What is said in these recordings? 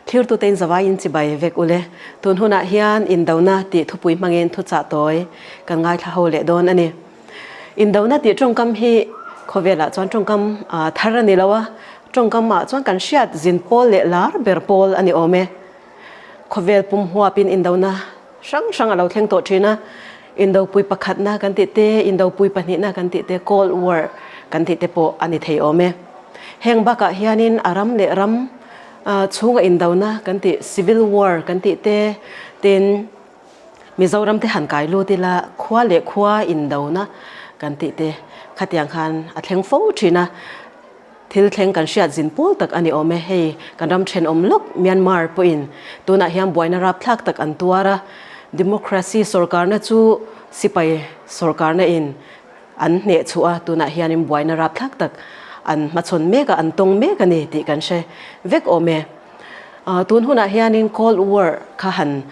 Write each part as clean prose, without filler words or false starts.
Thirtute in zavai in chibai vek ule. Tun hunah hian indona tih thupui hmangin thuchah tawi kan ngaithla ho leh dawn a ni. Indona tih tawngkam hi khawvelah chuan tawngkam thar a ni lo a, tawngkam ah chuan kan hriat zin pawl leh lar ber pawl a ni awm e. Khawvel pum huapin indona hrang hrang a lo thleng tawh thin a, indopui pakhatna kan tih te, indopui pahnihna kan tih te, Cold War kan tih te pawh a ni thei awm e. Heng bakah hianin a ram leh ram chhunga indona kan tih, Civil War kan tih te, tin Mizoram te han kai lut ila khua leh khua indona kan tih te khatiang khan a thleng fo thin a. Thil thleng kan hriat zin pawl tak a ni awm e. Hei kan ram thenawm lawk Myanmar pawhin tunah hian buaina rapthlak tak an tuar a, democracy sorkarna chu sipai sorkarna in an hneh chhuah a, tunah hianin buaina rapthlak tak an hmachhawn mek a, an tawng mek a ni tih kan hre vek awm e. Tun hunah hianin Cold War kha han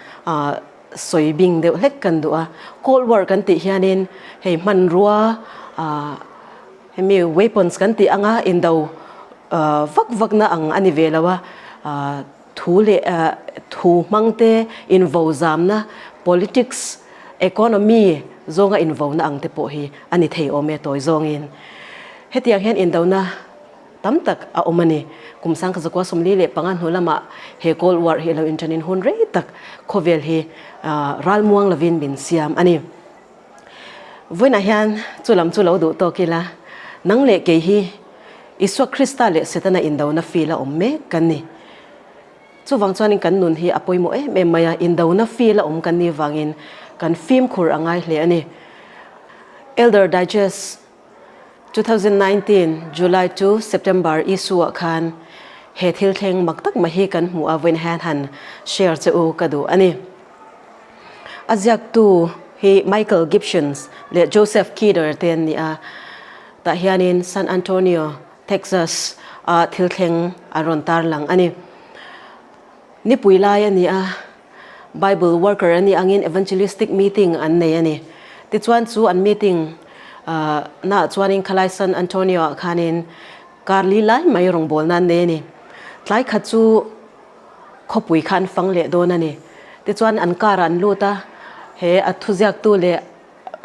sawi bing deuh hlek kan duh a. Cold War kan tih hianin hei hmanrua Hemi weapons kan tih anga indo vak vakna ang a ni ve lo a, thu leh thu hmang te invo zamna, politics, economy zawnga invona ang te pawh hi a ni thei awm e tawi zawngin. Hetiang hian indona tam tak a awm a ni. Kum sangkha 45 hnu lamah he Cold War hi a lo inṭanin hun rei tak khawvel hi ralmuang lovin min siam a ni. Vawiinah hian chu lam chu lo duh tawk ila, nang leh kei hi Isua Krista leh Setana indona feel a awm mek kan ni. Chuvang chuanin kan nun hi a pawimawh em em mai a, indona feel a awm kan nih vangin kan fimkhur a ngai hle a ni. Elder Digest 2019 July to September issue ah khan he thil thleng mak tak mai hi kan hmuh a, vawiin hian han share che u ka duh a ni. A ziaktu hi Michael Gibsons leh Joseph Kidder te an ni a, tah hianin San Antonio, Texas ah thil thleng an rawn tarlang a ni. Nipui lai a ni a, Bible worker a nih angin evangelistic meeting an nei a ni. Tichuan chu an meeting naah chuanin khalai San Antonio ah khanin kar li lai mai rawngbawlna an nei a ni. Tlai khat chu khawpui kha an fang leh dawn a ni. Tichuan an car ah an lut a, he a thuziaktu leh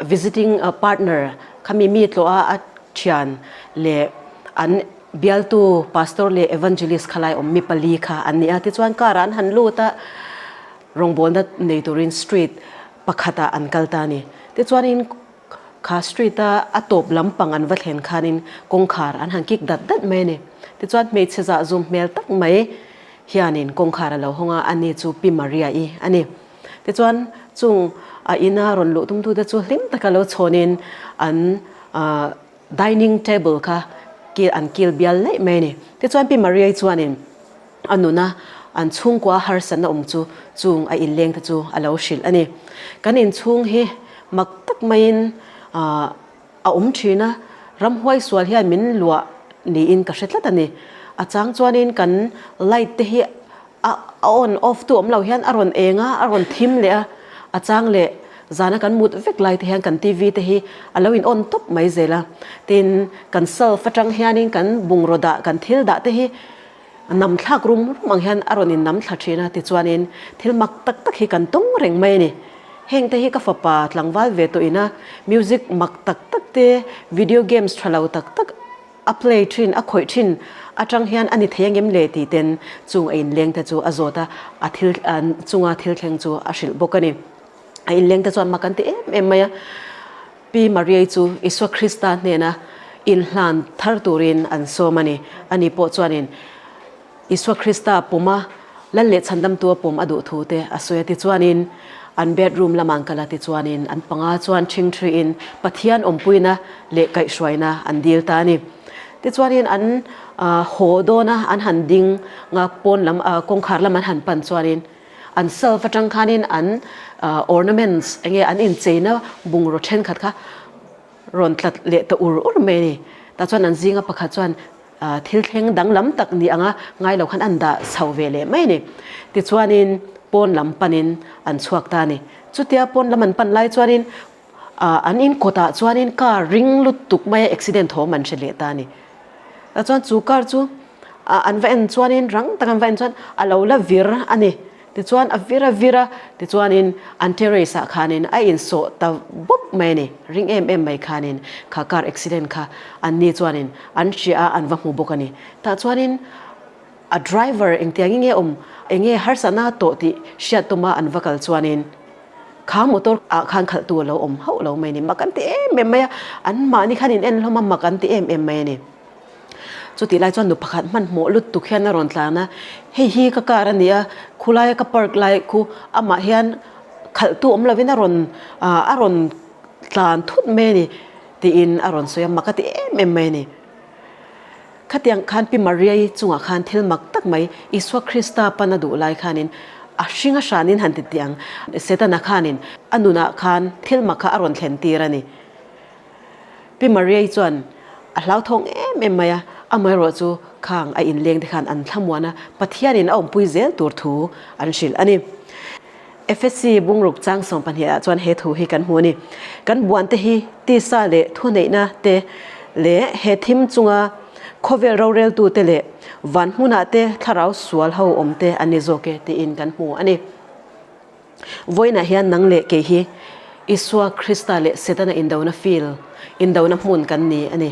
visiting partner khami mi tlawh a a thian leh an bialtu pastor leh evangelist khalai awm mi pali kha an ni a. Tichuan car ah an han lut a, rawngbawlna nei turin street pakhatah an kal ta a ni. Tichuanin kha street a a tawp lampang an va thlen khanin kawngkhar an han kik dat dat mai a ni. Tichuan hmeichhe zah zum hmel tak mai hianin kawngkhar a lo hawng a, ani chu Pi Maria-i a ni. Tichuan chung a ina rawn luh tumtute chu hlim taka lo chhawnin an dining table kha kil an kil bial laih mai a ni. Tichuan Pi Maria-i chuanin a nuna an chhungkua harsatna awm chu chung a inleng te chu a lo hrilh a ni. Kan inchhung hi mak tak maiin a awm thin a, ramhuai sual hian min luah niin ka hre tlat a ni. A chang chuanin kan light te hi A on off tu awm lo hian a rawn eng a, a rawn thim leh a, a chang leh zana kan mut vek lai te hian kan TV te hi a lo in on tawp mai zel a. Tin, kan self atang hianin kan bungraw dah, kan thil dah te hi nam thlak rum rum ang hian a rawn in nam thla thin a, tichuanin thil mak tak tak hi kan tawng reng mai a ni. Heng te hi ka fapa tlangval ve tawh ina music mak tak tak te, video games tha lo tak tak, A play thin, a khawih thin atang hian a ni thei angem le tih ten chung a inleng te chu a zawt a, a thil chunga thil thleng chu a hrilh bawk a ni. A inleng te chuan mak an ti em em mai a, Pi Mariai chu Isua Krista hnena inhlan thar turin an sawm a ni. Ani pawh chuanin Isua Krista puma Lal leh Chhandamtua pum a duh thu te a sawi a tichuanin an bedroom lamah an kal a tichuanin an panga chuan ṭhingṭhiin Pathian awmpuina leh kaihhruaina an dil ta a ni. Tichuanin an haw dawn a an han ding nga pawn lam kawngkhar lam an han pan chuanin an shelf atang khanin an ornaments enge an incheina bungraw thenkhat kha rawn tlat leh ta ur ur mai a ni. Tah chuan an zinga pakhat chuan Thil thleng danglam tak ni anga ngai lo khan an dah chho ve leh mai a ni. Tichuanin pawn lam panin an chhuak ta a ni. Chutia pawn lam an pan lai chuanin an in kawtah chuanin car ring lutuk maia accident thawm an hre leh ta a ni. Tah chuan chu car chu An va en chuanin rang tak an va en chuan a lo la vir a ni. Tichuan a vir a vir a, tichuanin an terrace ah khanin a insawh ta bawp mai a ni. Ring em em mai khanin kha car accident kha an ni chuanin an hria a, an va hmu bawk a ni. Tah chuanin a driver engtiang nge awm, enge harsatna tawh tih hriat tuma an va kal chuanin kha motor ah khan khalhtu a lo awm hauh lo mai a ni. Mak an ti em em mai a, anmahni khan in en hlawm a, mak an ti em em mai a ni. Chutih lai chuan nu pakhat hmanhmawh lutuk hian a rawn tlan a, hei hi ka car a ni a, khulaia ka park lai khu amah hian khalhtu awm lovin a rawn ah a rawn tlan thut mai a ni tiin a rawn sawi a, mak a ti em em mai a ni. Khatiang khan Pi Maria-i chungah khan thil mak tak mai Isua Krista pan a duh lai khanin a hring a hranin han ti tih ang, Setana khanin a nunah khan thil mak kha a rawn thlen tir a ni. Pi Mariai chuan a hlauthawng em em mai a, amaherawh chu khang a inleng te khan an thlamuan a, Pathianin a awmpui zel tur thu an hrilh a ni. Efesi bungruk chang 12 ah chuan he thu hi kan hmu a ni. Kan buan te hi tisa leh thuneihna te leh he thim chunga khawvel roreltu te leh van hmunah te thlarau sual ho awm te an ni zawk e tiin kan hmu a ni. Vawiinah hian nang leh kei hi Isua Krista leh Setana indona field, indona hmun kan ni a ni.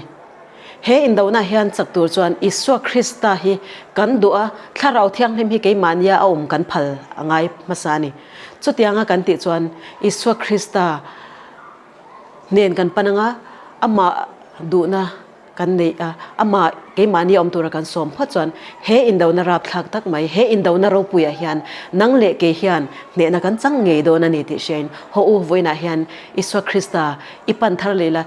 He indona hian chak tur chuan Isua Krista hi kan duh a, Thlarau Thianghlim hi keimahnia a awm kan phal a ngai hmasa a ni. Chutianga kan tih chuan Isua Krista hnen kan pan anga amah duhna kan neih a, amah keimahni awm tura kan sawm phawt chuan he indona rapthlak tak mai, he indona ropuiah hian nang leh kei hian hnehna kan chang ngei dawn a ni tih hriain haw u, vawiinah hian Isua Krista i pan thar leh la,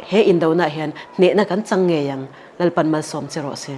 he indonaah hian hnehna kan chang ngei ang, Lalpan malsawm che rawh se.